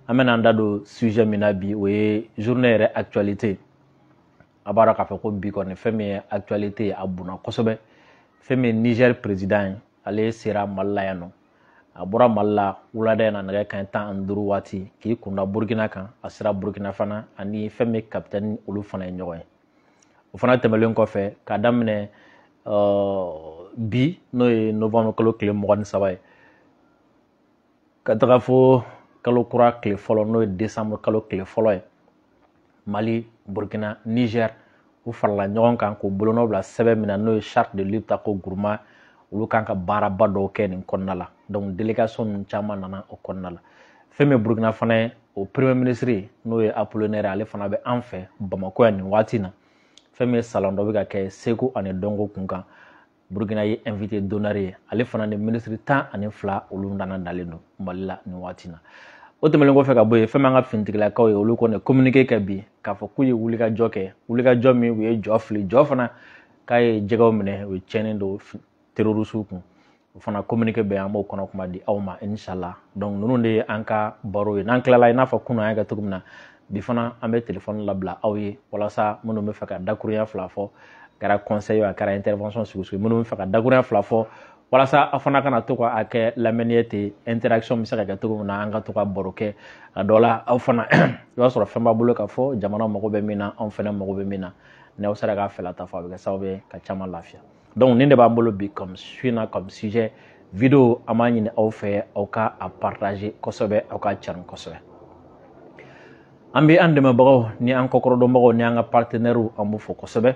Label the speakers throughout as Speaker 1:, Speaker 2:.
Speaker 1: An bɛna an da don sujet min na bi, o ye journée yɛrɛ actualité. A b'a dɔn k'a fɔ ko bi kɔni, fɛn min ye actualité ye, a bonna kosɛbɛ. Fɛn min ye Niger président ye, ale sera Mali la yan nɔ. A bɔra Mali la wulada in na nɛgɛ kanɲɛ 15 waati k'i kunda Burukina kan. A sera Burukina fana, ani fɛn min ye capitaine, olu fana ye ɲɔgɔn ye. O fana tɛmɛlen kɔfɛ, k'a daminɛ bi, n'o ye novembre kalo tile 23 ye, ka taga fo kalo kura tile fɔlɔ, n'o ye décembre kalo tile fɔlɔ ye, Mali, Burkina, Niger, u farala ɲɔgɔn kan k'u bolonɔ bila sɛbɛn min na, n'o ye Charte de Liptako Gourma. Olu kan ka baaraba dɔw kɛ nin kɔnɔna la. Donc délégation ninnu caman nana o kɔnɔna la. Fɛn min Burkina fana ye, o premier ministre, n'o ye Apollinaire, ale fana bɛ an fɛ Bamakɔ yan nin waati na. Fɛn min ye salon dɔ bɛ ka kɛ seko ani dɔnko kun kan, Burukina ye invité d'honneur ye. Ale fana ni ministre 12, olu nana nalen don Mali la nin waati na. O tɛmɛnen kɔfɛ ka bɔ yen, fɛn min an ka finitigilakaw ye, olu kɔni communiqué kɛ bi k'a fɔ k'u ye wulikajɔ kɛ, wulikajɔ min u ye jɔ fili, jɔ fana k'a ye jɛgɛw minɛ, u ye tiɲɛni don terroristew kun. O fana communiqué bɛ, an b'o kɔnɔ kuma di aw ma inshallah. Donc ninnu de ye an ka baro ye. N'an tilala, i n'a fɔ kunun an y'a kɛ cogo min na, bi fana an bɛ téléphone labila aw ye, walasa minnu bɛ fɛ ka dakurunya fila fɔ, a kɛra conseil, a kɛra intervention sugu sugu, minnu bɛ fɛ ka dakurunya fila fɔ, walasa aw fana kana to ka a kɛ lamɛnni ye ten, interaction bɛ se ka kɛ cogo min na, an ka to ka baro kɛ. A dɔ la, aw fana, i b'a sɔrɔ fɛn b'a bolo ka fɔ jamana mago bɛ min na, anw fana mago bɛ min na. N'aw sera k'a fɛla ta fɔ, a bɛ kɛ sababu ye ka caman lafiya. Donc nin de b'an bolo bi comme suit na, comme sujet. Vidéo, an b'a ɲini aw fɛ, aw ka a partager kosɛbɛ, aw ka cari kosɛbɛ. An bɛ an dɛmɛbagaw ni an kɔkɔrɔdɔnbagaw ni an ka partenaires, an b'u fɔ kosɛbɛ.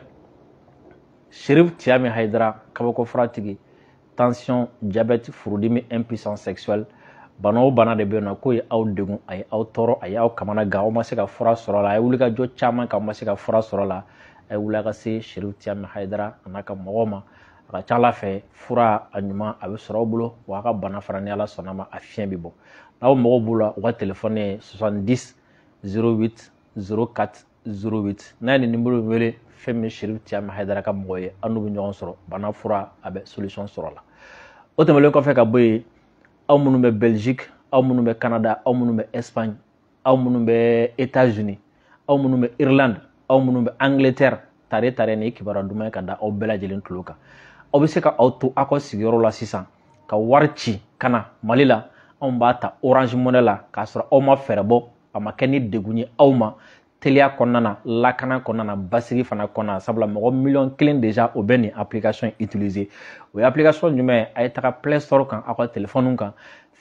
Speaker 1: Chérif Tiami Haidara, kabako furatigi, tension, diabète, furudimi, impuissance sexuelle, bana o bana de bɛ yen nɔ k'o ye aw degun, a ye aw tɔɔrɔ, a ye aw kamana gan, aw ma se ka fura sɔrɔ a la, a ye wulikajɔ caman kɛ, aw ma se ka fura sɔrɔ a la, a ye wuli a ka se Chérif Tiami Haidara a n'a ka mɔgɔw ma. A ka ca ala fɛ, fura a ɲuman a bɛ sɔrɔ aw bolo, wa a ka bana fana, ni Ala sɔnna ma, a fiɲɛ bɛ bɔ. N'aw mago b'u la, u ka telefɔni ye 70 08 04 08. N'a ye nin numéro wele, fɛn min Chérif Tiami Haidara ka mɔgɔ ye, an n'u bɛ ɲɔgɔn sɔrɔ. Bana fura, a bɛ solution sɔrɔ a la. O tɛmɛnen kɔfɛ ka bɔ yen, aw minnu bɛ Belgique, aw minnu bɛ Canada, aw minnu bɛ Espagne, aw minnu bɛ États-Unis, aw minnu bɛ Irlande, aw minnu bɛ Angleterre, tare tare, ni kibaruya duman ye ka da aw bɛɛ lajɛlen tulo kan. Aw bɛ se ka aw to aw ka sigiyɔrɔ la sisan ka wari ci ka na Mali la. Anw b'a ta Orange Money la, k'a sɔrɔ aw ma fɛɛrɛ bɔ, a ma kɛ ni degun ye aw ma, teliya kɔnɔna na, lakana kɔnɔna na, basigi fana kɔnɔna na, sabula mɔgɔ 1 million déjà, o bɛ nin application utiliser. O ye application jumɛn ye? A ye taga Play Store kan aw ka téléphone kan,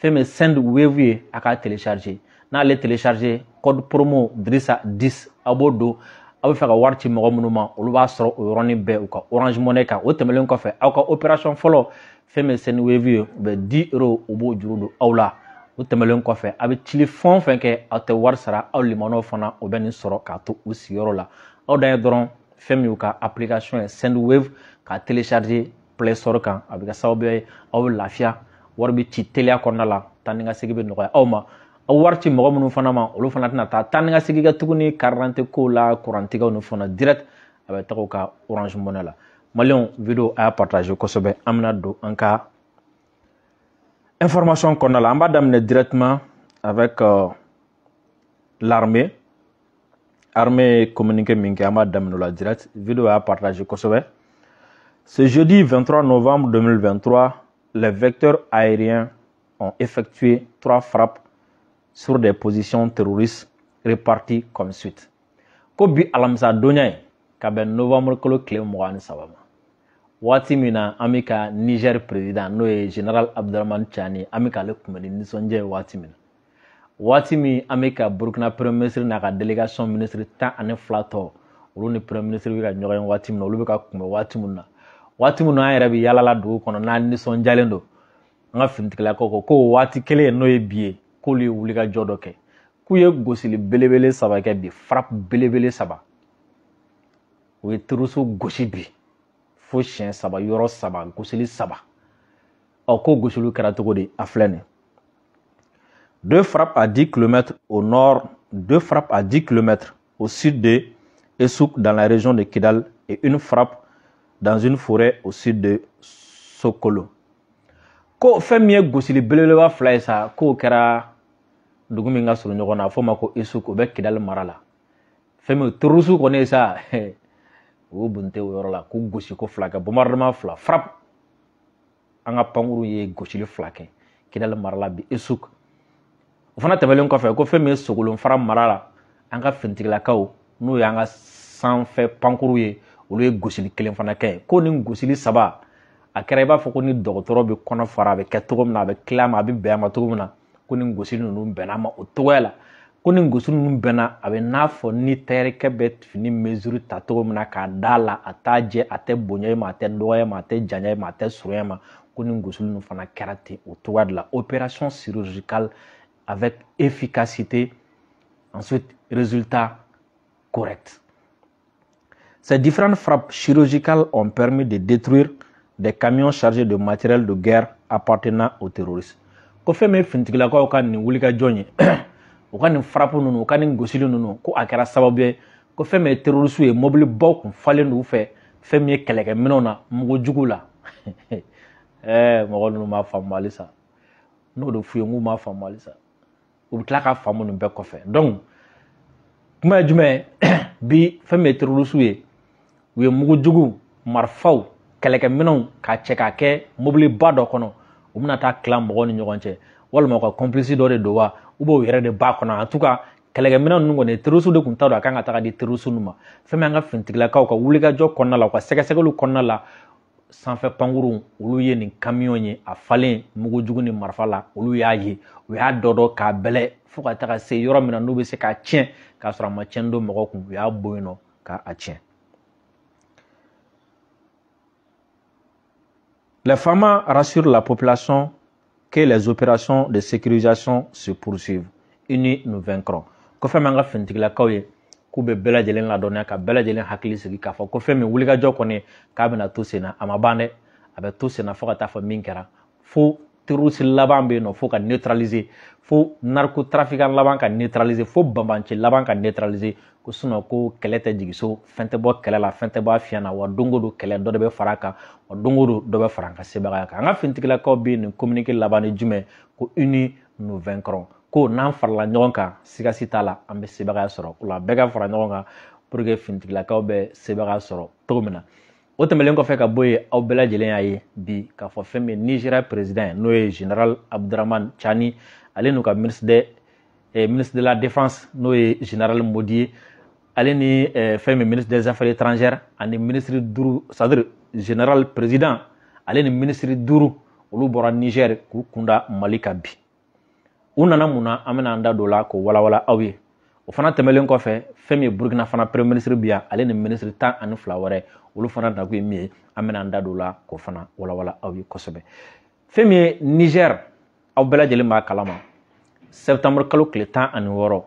Speaker 1: fɛn min Sendwave ye, a k'a télécharger. N'ale télécharger, code promo Drissa 10, aw b'o don. Aw bɛ fɛ ka wari ci mɔgɔ minnu ma, olu b'a sɔrɔ o yɔrɔnin bɛɛ u ka Orange Money kan. O tɛmɛnen kɔfɛ, aw ka opération fɔlɔ, fɛn min Sendwave ye, u bɛ 10 euros, u b'o juru don aw la. O tɛmɛnen kɔfɛ, a bɛ cili fɛn o fɛn kɛ, aw tɛ wari sara. Aw limanaw fana, o bɛ nin sɔrɔ k'a to u sigiyɔrɔ la. Aw dan ye dɔrɔn fɛn min y'u ka application ye, Sendwave, k'a télécharger Play Store kan. A bɛ kɛ sababu ye aw bɛ lafiya, wari bɛ ci teliya kɔnɔna la, taa ni ka segin bɛ nɔgɔya aw ma. Aw wari ci mɔgɔ minnu fana ma, olu fana tɛna taa taa ni ka segin kɛ tuguni carte d'identité ko la, kurantigɛw ni fana, direct a bɛ taga u ka Orange Money la. Maliyɛnw, vidéo, a y'a partager kosɛbɛ. An bɛna don an ka information kɔnɔna la. An b'a daminɛ directement avec l'armée. Armée ye communiqué min kɛ, an b'a daminɛ o la direct. Vidéo, y'a partager kosɛbɛ. Ce jeudi 23 novembre 2023, les vecteurs aériens ont effectué trois frappes sur des positions terroristes réparties comme suit. Ko bi alamisa donya ye, ka bɛn novembre kalo tile 23 ma, waati min na an bɛ ka Niger président, n'o ye général Abdourahamane Tiani, an bɛ k'ale kunbɛn ni nisɔndiya ye, waati min na, waati min an bɛ ka Burukina premier ministre n'a ka délégation ministre 12 tɔ, olu ni premier ministre bɛ ka ɲɔgɔn ye waati min na, olu bɛ ka kunbɛn waati min na, waati min na an yɛrɛ bɛ yalala dugu kɔnɔ n'an nisɔndiyalen don, an ka finitigilakaw ko k'o waati kelen, n'o ye bi ye, k'olu ye wulikajɔ dɔ kɛ, k'u ye gosili belebele saba kɛ bi, frappe belebele saba. U ye terroriste gosi bi fo siɲɛ saba, yɔrɔ saba, gosili saba. Ɔ, ko gosiliw kɛra cogo di? A filɛ nin: deux frappes à 10 km au nord, deux frappes à 10 km au sud de Essouk dans la région de Kidal et une frappe dans une forêt au sud de Sokolo. Ko fɛn min ye gosili belebeleba fila ye sa, k'o kɛra Dugu min ka surun ɲɔgɔn na, a fɔ o ma ko Esuk, o bɛ Kidali mara la. Fɛn min terroriste kɔni ye sa, u y'u bunte o yɔrɔ la k'u gosi ko fila kɛ, bombardement fila frappe. An ka pankuru ye gosili fila kɛ Kidali mara la bi, Esuk. O fana tɛmɛnen kɔfɛ, ko fɛn min ye Sogolonfara mara la, an ka finitigilakaw, n'o y'an ka sanfɛ pankuru ye, olu ye gosili kelen fana kɛ. Ko nin gosili saba, a kɛra i b'a fɔ ko ni dɔgɔtɔrɔ bɛ kɔnɔ fara, a bɛ kɛ cogo min na, a bɛ tila a ma, a bɛ bɛn a ma cogo min na, ko nin gosili ninnu bɛnna a ma o cogoya la. Ko nin gosili ninnu bɛnna, a bɛ n'a fɔ ni tayɛrikɛ bɛ fini mesure ta cogo min na k'a da la, a t'a jɛ, a tɛ bonya i ma, a tɛ dɔgɔya i ma, a tɛ janya i ma, a tɛ surunya i ma. Ko nin gosili ninnu fana kɛra ten o cogoya de la. Opération chirurgicale avec efficacité, ensuite résultat correct. Ces différentes frappes chirurgicales ont permis de détruire des camions chargés de matériel de guerre appartenant aux terroristes. Ko fɛn min ye finitigilakaw ka nin wulikajɔ ye, u ka nin frappe ninnu, u ka nin gosili ninnu, ko a kɛra sababu ye ko fɛn min ye terroristes ye, mobilibaw kun falen d'u fɛ, fɛn min ye kɛlɛkɛminɛnw na, mugujugu la. Mɔgɔ ninnu m'a faamu halisa. N'o de f'u ye, n k'u m'a faamu halisa. U bɛ tila k'a faamu nin bɛɛ kɔfɛ. Donc kuma ye jumɛn ye? Bi, fɛn min ye terroristes ye, u ye mugujugu, marifaw, kɛlɛkɛminɛnw k'a cɛ k'a kɛ mobiliba dɔ kɔnɔ, u bɛna taa tila mɔgɔw ni ɲɔgɔn cɛ, walima u ka complice dɔ de don wa, ou bien u yɛrɛ de b'a kɔnɔ. En tout cas, kɛlɛkɛminɛn ninnu kɔni, terroristes de tun ta don, a kan ka taga di terroristes ninnu ma. Fɛn min an ka finitigilakaw ka wulikajɔ kɔnɔna la, u ka sɛgɛsɛgɛliw kɔnɔna la, sanfɛ pankurun, olu ye nin camion ye, a falen mugujugu ni marifa la. Olu y'a ye, u y'a dɔ dɔn k'a bɛlɛ fo ka taga se yɔrɔ min na n'u bɛ se k'a tiɲɛ k'a sɔrɔ a ma tiɲɛ don mɔgɔ kun, u y'a bɔ yen nɔ k'a tiɲɛ. Les FAMa rassurent la population que les opérations de sécurisation se poursuivent. Unis, nous vaincrons. Ko fɛn min an ka finitigilakaw ye, k'u bɛ bɛɛ lajɛlen ladɔnniya, ka bɛɛ lajɛlen hakili sigi k'a fɔ ko fɛn min wulikajɔ kɔni k'a bɛna to sen na, a ma ban dɛ, a bɛ to sen na fo ka taa fɔ min kɛra, fo terroriste laban bɛ yen nɔ fo ka neutraliser, fo narcotrafiquant laban ka neutraliser, fo banbanci laban ka neutraliser. Ko sinon ko kɛlɛ tɛ jigin so, fɛn tɛ bɔ kɛlɛ la, fɛn tɛ bɔ a fiɲɛ na, wa don o don kɛlɛ dɔ de bɛ fara a kan, wa don o don dɔ bɛ fara an ka sebagaya kan. An ka finitigilakaw bɛ nin communiqué laban ni jumɛn? Ko unis nous vaincrons, ko n'an farala ɲɔgɔn kan, sigasi t'a la, an bɛ sebagaya sɔrɔ. O la bɛɛ ka fara ɲɔgɔn kan pour que finitigilakaw bɛ sebagaya sɔrɔ cogo min na. O tɛmɛnen kɔfɛ ka bɔ yen, aw bɛɛ lajɛlen y'a ye bi k'a fɔ fɛn min Nigéria président, n'o ye général Abdourahamane Tiani, ale n'u ka ministre de la défense, n'o ye général Modi ye, ale ni fɛn min ministre des affaires étrangères ani ministre duuru, c'est à dire général président ale ni ministre duuru, olu bɔra Niger k'u kunda Mali kan bi. U nana mun na? An bɛna an da don o la k'o walawala aw ye. O fana tɛmɛnen kɔfɛ, fɛn min ye Burukina fana premier ministre bi yan, ale ni ministre 12 wɛrɛ, olu fana nakun ye min ye, an bɛna an da don o la k'o fana walawala aw ye kosɛbɛ. Fɛn min ye Niger, aw bɛɛ lajɛlen b'a kalama, septembre kalo tile 16,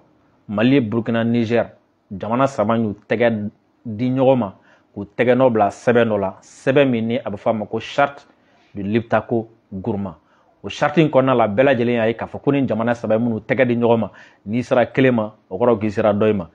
Speaker 1: Mali, Burukina, Niger jamana saba y'u tɛgɛ di ɲɔgɔn ma k'u tɛgɛ nɔ bila sɛbɛn dɔ la, sɛbɛn min ni a bɛ fɔ a ma ko charte de Liptako Gourma. O charte in kɔnɔna la, bɛɛ lajɛlen y'a ye k'a fɔ ko ni jamana saba minnu tɛgɛ di ɲɔgɔn ma, n'i sera kelen ma, o kɔrɔ k'i sera dɔ in ma.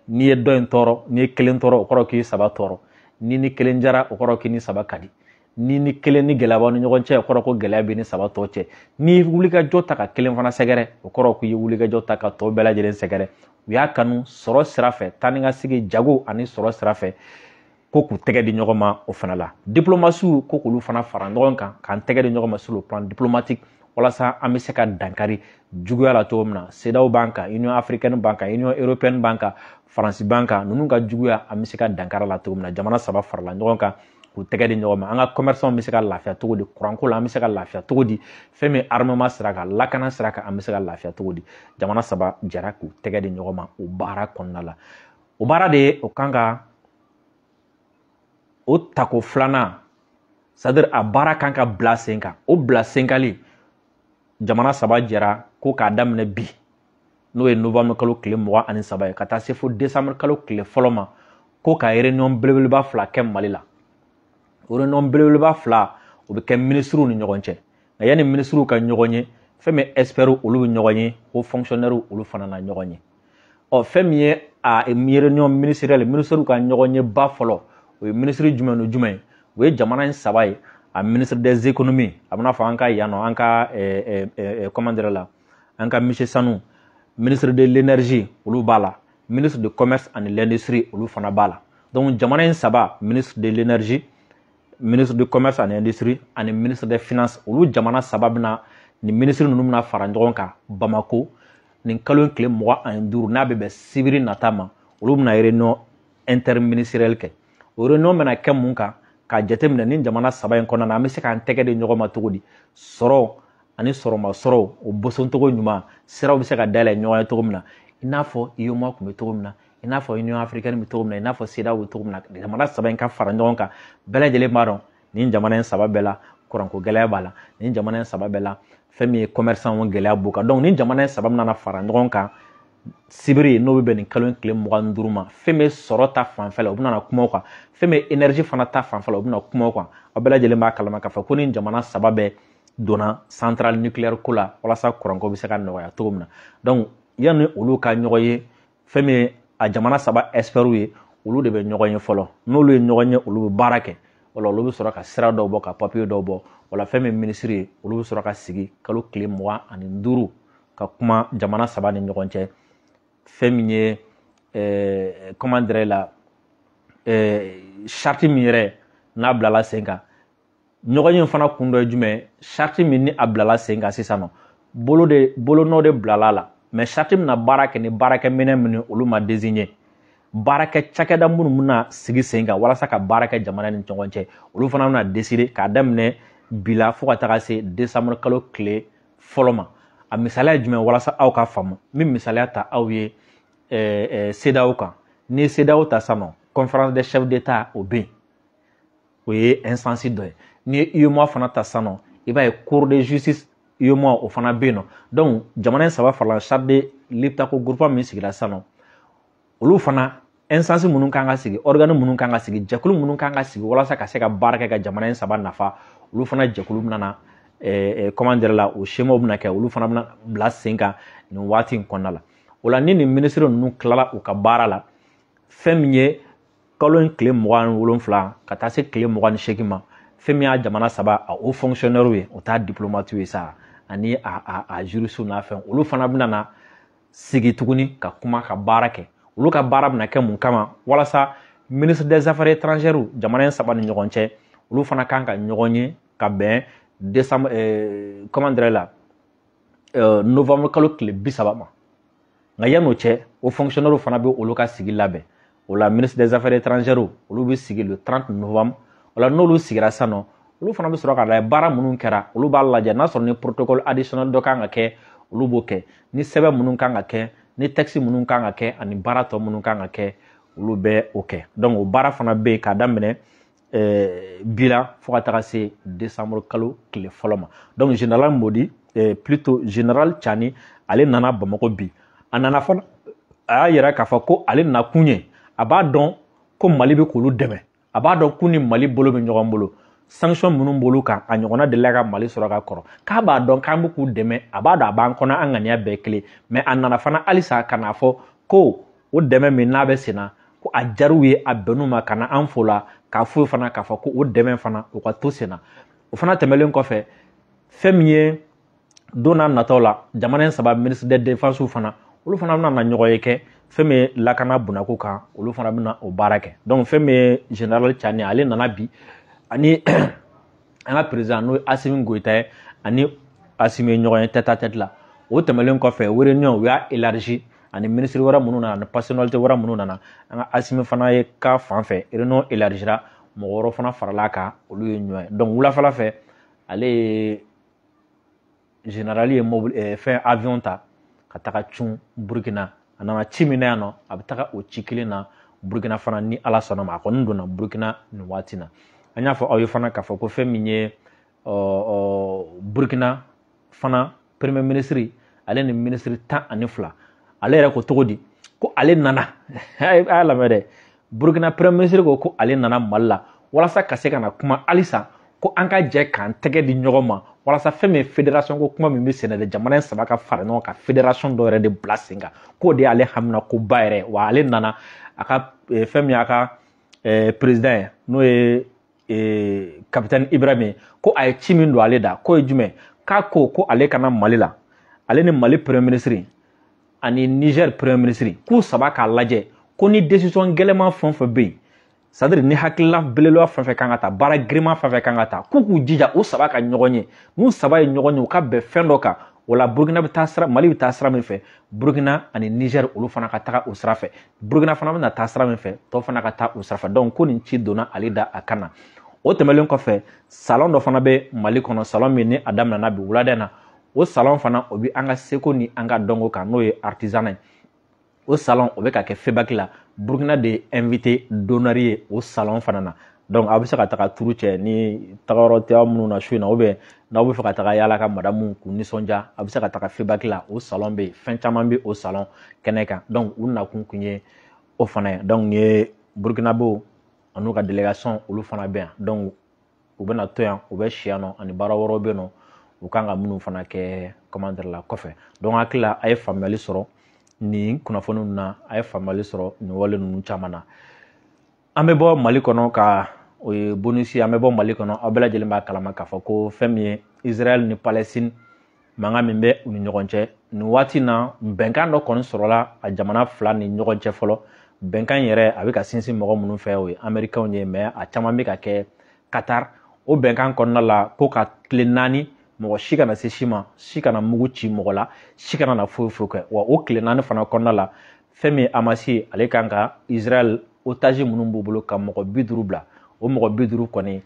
Speaker 1: N'i ye dɔ in tɔɔrɔ, n'i ye kelen tɔɔrɔ, o kɔrɔ k'i saba tɔɔrɔ. Ni ni kelen jara, o kɔrɔ k'i ni saba ka di. Ni ni kelen ni gɛlɛya b'aw ni ɲɔgɔn cɛ, o kɔrɔ ko gɛlɛya b'i ni saba tɔ cɛ. N'i ye wulikajɔ ta ka kelen fana sɛgɛrɛ, o kɔrɔ k'i ye wulikajɔ ta ka tɔ bɛɛ lajɛlen sɛgɛrɛ. U y'a kanu sɔrɔ sira fɛ, taa ni ka segin jago ani sɔrɔ sira fɛ, ko k'u tɛgɛ di ɲɔgɔn ma o fana la. Diplomasiw ko k'olu fana fara ɲɔgɔn kan k'an tɛgɛ di ɲɔgɔn ma sur le plan diplomatique, walasa an bɛ se ka dankari juguya la cogo min na. CEDEAO b'an kan, Union africaine b'an kan, Union européenne b'an kan, Faransi b'an kan, ninnu ka juguya an bɛ se ka dankari la cogo min na. Jamana saba farala ɲɔgɔn kan k'u tɛgɛ di ɲɔgɔn ma. An ka commerçants bɛ se ka lafiya cogo di kuranko la, an bɛ se ka lafiya cogo di fɛn min armement sira kan, lakana sira kan, an bɛ se ka lafiya cogo di. Jamana saba jɛra k'u tɛgɛ di ɲɔgɔn ma o baara kɔnɔna la. O baara de ye o kan ka o tako filanan, c'est à dire a baara kan ka bila sen kan. O bila senkali, jamana saba jɛra ko k'a daminɛ bi, n'o ye novembre kalo tile 23 ye, ka taa se fo décembre kalo tile fɔlɔ ma, ko ka réunion belebeleba fila kɛ Mali la. O réunion belebeleba fila, o bɛ kɛ ministres ni ɲɔgɔn cɛ. Nka yanni ministres ka ɲɔgɔn ye, fɛn min experts olu bɛ ɲɔgɔn ye, ko fonctionnaires olu fana na ɲɔgɔn ye. Ɔ fɛn min ye a réunion ministérielle, ministres ka ɲɔgɔn ye ba fɔlɔ, o ye ministre jumɛn ni jumɛn ye? O ye jamana in saba ye, a ministre des économies, a bɛna fɔ an ka yan nɔ, an ka comment dire la, an ka monsieur Sanu, Ministre de l'énergie, olu b'a la. Ministre de commerce ani l'industrie, olu fana b'a la. Donc jamana in saba, ministre de l'énergie, ministre de commerce ani industrie ani ministre des finances, olu jamana saba bɛna, nin ministre ninnu bɛna fara ɲɔgɔn kan Bamako nin kalo in tile 25, n'a bɛ bɛn sibiri nata ma. Olu bɛna réunion interministérielle kɛ. O réunion bɛna kɛ mun kan? K'a jateminɛ ni jamana saba in kɔnɔna na, an bɛ se k'an tɛgɛ di ɲɔgɔn ma cogo di, sɔrɔ ani sɔrɔmasɔrɔ, o bosoncogo ɲuman, siraw bɛ se ka dayɛlɛ ɲɔgɔn ye cogo min na, i n'a fɔ UEMOA tun bɛ cogo min na, i n'a fɔ Union africaine bɛ cogo min na, i n'a fɔ CEDEAO bɛ cogo min na. Jamana saba in ka fara ɲɔgɔn kan. Bɛɛ lajɛlen b'a dɔn nin jamana in saba bɛɛ la, kuranko gɛlɛya b'a la. Nin jamana in saba bɛɛ la, fɛn min ye commerçant gɛlɛya b'u kan. Donc nin jamana in saba bɛna fara ɲɔgɔn kan sibiri, n'o bɛ bɛn nin kalo in tile 25 ma. Fɛn min sɔrɔ ta fanfɛ la, u bɛna kuma o kan. Fɛn min énergie fana ta fanfɛ la, u bɛna kuma o kan. Aw bɛɛ lajɛlen b'a kalama k'a fɔ ko nin jamana saba bɛɛ donna centrale nucléaire ko la, walasa kuranko bɛ se ka nɔgɔya cogo min na. Donc yanni olu ka ɲɔgɔn ye, fɛn min a jamana saba experts ye, olu de bɛ ɲɔgɔn ye fɔlɔ. N'olu ye ɲɔgɔn ye, olu bɛ baara kɛ. Wala olu bɛ sɔrɔ ka sira dɔw bɔ, ka papiye dɔw bɔ. Wala fɛn min minisiri ye, olu bɛ sɔrɔ ka sigi kalo tile 25 ka kuma jamana saba ni ɲɔgɔn cɛ. Fɛn min ye, comment dirais la, charte min yɛrɛ n'a bilala sen kan, ɲɔgɔn ye fana kun dɔ ye jumɛn? Charte min ni a bilala sen kan sisan nɔ, bolo de bolonɔ de bilala la, mais charte bɛna baara kɛ ni baarakɛminɛn minnu, olu ma désigné. Baarakɛ cakɛda minnu bɛna sigi sen kan walasa ka baara kɛ jamana ni ɲɔgɔn cɛ, olu fana bɛna décider k'a daminɛ bi la fo ka taga se décembre kalo tile fɔlɔ ma. A misaliya ye jumɛn? Walasa aw ka faamu, n bɛ misaliya ta aw ye CEDEAO kan. N'i ye CEDEAO ta sisan nɔ, conférence des chefs d'État, o bɛ yen, o ye instance dɔ ye. N'i ye UEMOA fana ta sisan nɔ, i b'a ye cour de justice UEMOA, o fana bɛ yen nɔ. Donc jamana in saba farala charte de Liptako groupement min sigira sisan nɔ, olu fana instance minnu kan ka sigi, organe minnu kan ka sigi, jɛkulu minnu kan ka sigi walasa ka se ka baara kɛ ka jamana in saba nafa, olu fana jɛkulu bɛna na, comment dire la, o schéma bɛna kɛ, olu fana bɛna bila sen kan nin waati in kɔnɔna la. O la, ni nin minisiri ninnu tilala u ka baara la, fɛn min ye kalo in tile 27 ka taa se tile 28 ma, fɛn min y'a jamana saba a haut fonctionnaire ye, o t'a diplomate ye sa, ani a juriste n'a fɛn, olu fana bɛna na sigi tuguni ka kuma, ka baara kɛ. Olu ka baara bɛna kɛ mun kama? Walasa ministre des affaires étrangères jamana in saba ni ɲɔgɔn cɛ, olu fana kan ka ɲɔgɔn ye ka bɛn décembre, comment dirais la, novembre kalo tile 30 ma. Nka yan'o cɛ, o fonctionnaire fana bɛ olu ka sigi labɛn. O la, ministre des affaires étrangères, olu bɛ sigi le 30 novembre. O la, n'olu sigira sisan nɔ, olu fana bɛ sɔrɔ ka lajɛ baara minnu kɛra. Olu b'a lajɛ n'a sɔrɔ ni protocole additionnel dɔ kan ka kɛ, olu b'o kɛ. Ni sɛbɛn minnu kan ka kɛ, ni texte minnu kan ka kɛ, ani baara tɔ minnu kan ka kɛ, olu bɛ o kɛ. Donc o baara fana bɛ yen k'a daminɛ bi la fo ka taga se décembre kalo tile fɔlɔ ma. Donc général Modi, plutôt général Tiani, ale nana Bamakɔ bi. A nana fana, a y'a yira k'a fɔ ko ale nakun ye, a b'a dɔn ko Mali bɛ k'olu dɛmɛ, a b'a dɔn k'u ni Mali bolo bɛ ɲɔgɔn bolo, sanction minnu b'olu kan, a ɲɔgɔnna delila ka Mali sɔrɔ ka kɔrɔ, k'a b'a dɔn k'an bɛ k'u dɛmɛ, a b'a dɔn a b'an kɔnɔ, an ŋaniya bɛɛ kelen. Mais a nana fana halisa ka n'a fɔ ko o dɛmɛ min n'a bɛ sen na, ko a jar'u ye, a bɛnn'u ma, ka na an fo la, k'a f'u fana k'a fɔ ko o dɛmɛ fana, o ka to sen na. O fana tɛmɛnen kɔfɛ, fɛn min ye don n'a nataw la, jamana in saba ministre de défense fana, olu fana bɛna na ɲɔgɔn ye kɛ fɛn min ye lakana bunako kan, olu fana bɛna o baara kɛ. Donc fɛn min ye général Tiani, ale nana bi, ani an ka président, n'o ye Assimi Goïta ye, ani Assimi ye ɲɔgɔn ye tête à tête la. O tɛmɛnen kɔfɛ, réunion, u y'a élargi ani ministre wɛrɛ minnu nana, ani personnalité wɛrɛ minnu nana. An ka Assimi fana ye ka fan fɛ, réunion élargira, mɔgɔ wɛrɛ fana farala kan, olu ye ɲɔgɔn ye. Donc wulafɛla fɛ, ale ye général ye mobili, fɛn, avion ta ka taga cun Burukina. A nana ci min na yan nɔ, a bɛ taga o ci kelen na Burukina fana, ni Ala sɔnna ma. A kɔni donna Burukina nin waati na. An y'a fɔ aw ye fana k'a fɔ ko fɛn min ye Burukina fana premier ministre, ale ni ministre 12, ale yɛrɛ ko cogo di ko ale nana? A y'a lamɛn dɛ. Burukina premier ministre ko ko ale nana Mali la walasa ka se ka na kuma halisa, ko an ka jɛ k'an tɛgɛ di ɲɔgɔn ma, walasa fɛn min ye fédération ko kuma min bɛ senna dɛ, jamana in saba ka fara ɲɔgɔn kan, fédération dɔ yɛrɛ de bila sen kan, k'o de y'ale hamina ko ba yɛrɛ. Wa ale nana a ka fɛn min y'a ka président ye, n'o ye capitaine Ibrahim ye, ko a ye ci min don ale da, k'o ye jumɛn? K'a ko ko ale kana Mali la, ale ni Mali premier ministre. ani Niger premier ministre, k'u saba k'a lajɛ ko ni décision gɛlɛman fɛn o fɛn bɛ yen, c'est à dire ni hakilila belebeleba fɛn fɛn kan ka ta, baara girinman fɛn fɛn kan ka ta, k'u k'u jija u saba ka ɲɔgɔn ye. N'u saba ye ɲɔgɔn ye, u ka bɛn fɛn dɔ kan. O la Burukina bɛ taa sira, Mali bɛ taa sira min fɛ, Burukina ani Niger olu fana ka taga o sira fɛ. Burukina fana bɛna taa sira min fɛ, tɔ fana ka taa o sira fɛ. Donc ko nin ci donna ale da a kan na. O tɛmɛnen kɔfɛ, salon dɔ fana bɛ Mali kɔnɔ, salon min ni a daminɛna bi wulada in na. O salon fana, o bɛ an ka seko ni an ka dɔnko kan, n'o ye artisanat ye. O salon, o bɛ ka kɛ FEBAK la. Burukina de ye invité d'honneur ye o salon fana na. Donc aw bɛ se ka taga turu cɛ ni tagayɔrɔ tɛ aw minnu na su in na, ou bien n'aw bɛ fɛ ka taga yala ka madamu k'u nisɔndiya, a bɛ se ka taga FEBAK la. O salon bɛ yen, fɛn caman bɛ o salon kɛnɛ kan. Donc u nakun kun ye o fana ye. Donc nin ye Burukinabew an'u ka délégation, olu fana bɛ yan. Donc u bɛna to yan, u bɛ si yan nɔ, ani baara wɛrɛw bɛ yen nɔ u kan ka minnu fana kɛ, comment dire la kɔfɛ. Donc hakili la, a ye faamuyali sɔrɔ nin kunnafoni ninnu na, a ye faamuyali sɔrɔ nin wale ninnu caman na. An bɛ bɔ Mali kɔnɔ ka o ye bonus ye. An bɛ bɔ Mali kɔnɔ, aw bɛɛ lajɛlen b'a kalama k'a fɔ ko fɛn min ye Israël ni Palestine mankan min bɛ u ni ɲɔgɔn cɛ nin waati na, bɛnkan dɔ kɔni sɔrɔla a jamana fila ni ɲɔgɔn cɛ fɔlɔ. Bɛnkan yɛrɛ, a bɛ ka sinsin mɔgɔ minnu fɛ, o ye Américains ye, mais a caman bɛ ka kɛ Qatar. O bɛnkan kɔnɔna la, ko ka tile 4, mɔgɔ si kana se si ma, si kana mugu ci mɔgɔ la, si kana na foyi foyi kɛ. Wa o tile 4 fana kɔnɔna la, fɛn min ye Hamas ye, ale kan ka Israël otage minnu b'u bolo, ka mɔgɔ 50 bila. O mɔgɔ 50 kɔni,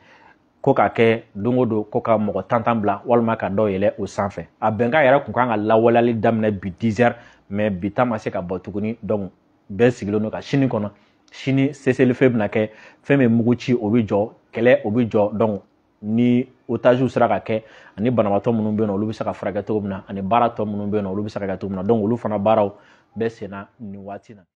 Speaker 1: ko k'a kɛ don o don, ko ka mɔgɔ 10 bila walima ka dɔw yɛlɛ o sanfɛ. A bɛnkan yɛrɛ kun kan ka lawaleyali daminɛ bi 10 heures, mais bi ta ma se ka bɔ tuguni. Donc bɛɛ sigilen don ka sini kɔnɔ. Sini cessez-le-feu bɛna kɛ, fɛn min mugu ci o bɛ jɔ, kɛlɛ o bɛ jɔ. Donc ni otages sera ka kɛ, ani banabaatɔ minnu bɛ yen nɔ, olu bɛ se ka furakɛ cogo min na, ani baara tɔ minnu bɛ yen nɔ, olu bɛ se ka kɛ cogo min na. Donc olu fana baaraw bɛɛ senna nin waati na.